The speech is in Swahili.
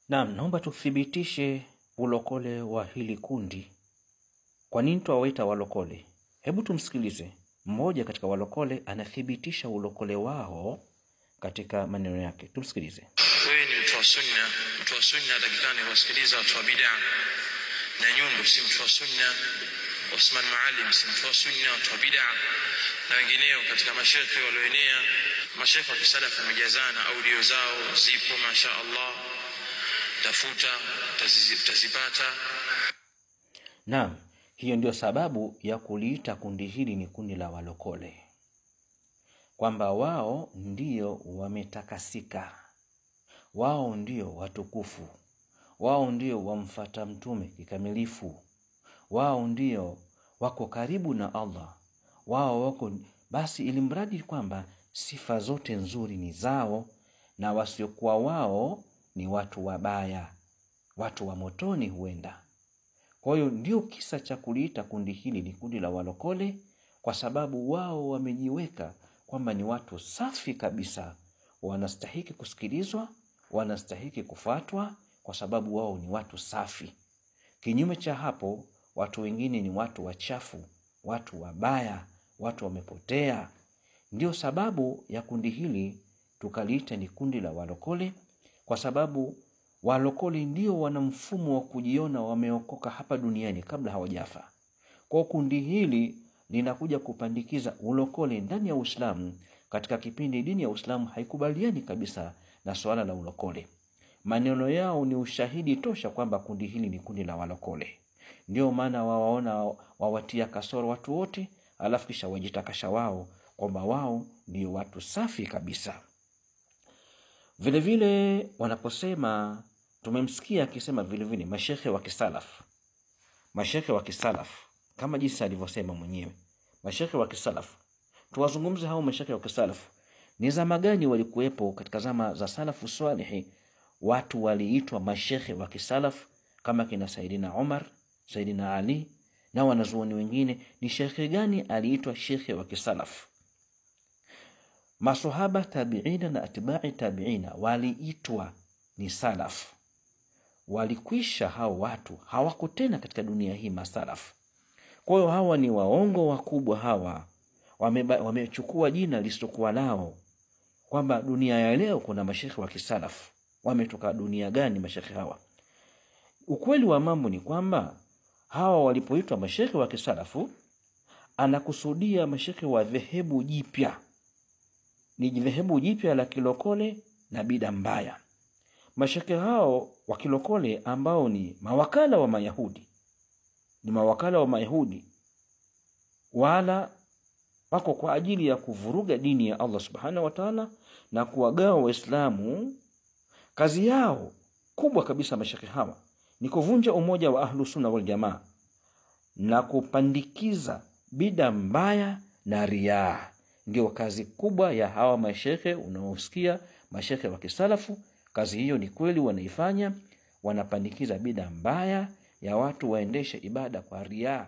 Naam, naomba tuthibitishe ulokole wa hili kundi. Kwa nini tuwaita walokole? Hebu tumsikilize mmoja katika walokole anathibitisha ulokole wao katika maneno yake. Tumsikilize. Wewe ni mtu wa sunna, mtu wa sunna atakikani kuwasikiliza watu wa bid'a na nyundo, si mtu wa sunna. Osman Maalim si mtu wa sunna, watu wa bid'a na wengineo katika mashekhe walioenea. Mashekhe wa kisalafu wamejazana, audio zao zipo, masha Allah, tafuta utazipata. Naam, hiyo ndio sababu ya kuliita kundi hili ni kundi la walokole, kwamba wao ndio wametakasika, wao ndio watukufu, wao ndio wamfata mtume kikamilifu, wao ndio wako karibu na Allah, wao wako basi, ili mradi kwamba sifa zote nzuri ni zao na wasiokuwa wao ni watu wabaya, watu wa motoni huenda. Kwa hiyo ndio kisa cha kuliita kundi hili ni kundi la walokole, kwa sababu wao wamejiweka kwamba ni watu safi kabisa, wanastahiki kusikilizwa, wanastahiki kufuatwa, kwa sababu wao ni watu safi. Kinyume cha hapo, watu wengine ni watu wachafu, watu wabaya, watu wamepotea. Ndio sababu ya kundi hili tukaliita ni kundi la walokole, kwa sababu walokole ndio wana mfumo wa kujiona wameokoka hapa duniani kabla hawajafa. Kwa kundi hili linakuja kupandikiza ulokole ndani ya Uislamu katika kipindi dini ya Uislamu haikubaliani kabisa na swala la ulokole. Maneno yao ni ushahidi tosha kwamba kundi hili ni kundi la walokole. Ndio maana wawaona wawatia kasoro watu wote, alafu kisha wajitakasha wao kwamba wao ndio watu safi kabisa. Vile vile wanaposema, tumemsikia akisema vile vile mashehe wa kisalafu, mashehe wa kisalafu kama jinsi alivyosema mwenyewe, mashehe wa kisalafu. Tuwazungumze hao mashehe wa kisalafu, ni zama gani walikuwepo? Katika zama za salafu swalihi watu waliitwa mashehe wa kisalafu kama kina Saidina Umar, Saidina Ali na wanazuoni wengine. Ni shekhe gani aliitwa shekhe wa kisalafu? Maswahaba, tabiina na atba'i tabiina waliitwa ni salafu. Walikwisha hao watu, hawako tena katika dunia hii masalafu. Kwa hiyo hawa ni waongo wakubwa hawa, wamechukua jina lisilokuwa lao, kwamba dunia ya leo kuna mashekhe wa kisalafu. Wametoka dunia gani mashekhe hawa? Ukweli wa mambo ni kwamba hawa walipoitwa mashekhe wa kisalafu, anakusudia mashekhe wa dhehebu jipya. Ni dhehebu jipya la kilokole na bida mbaya. Mashekhe hao wa kilokole ambao ni mawakala wa Mayahudi, ni mawakala wa Mayahudi, wala wako kwa ajili ya kuvuruga dini ya Allah Subhanahu wa Ta'ala na kuwagawa Waislamu. Kazi yao kubwa kabisa mashekhe hawa ni kuvunja umoja wa Ahlu Sunna wal Jamaa na kupandikiza bida mbaya na riaa. Ndio kazi kubwa ya hawa mashehe unaosikia mashehe wa kisalafu. Kazi hiyo ni kweli wanaifanya, wanapandikiza bida mbaya ya watu waendeshe ibada kwa riaa.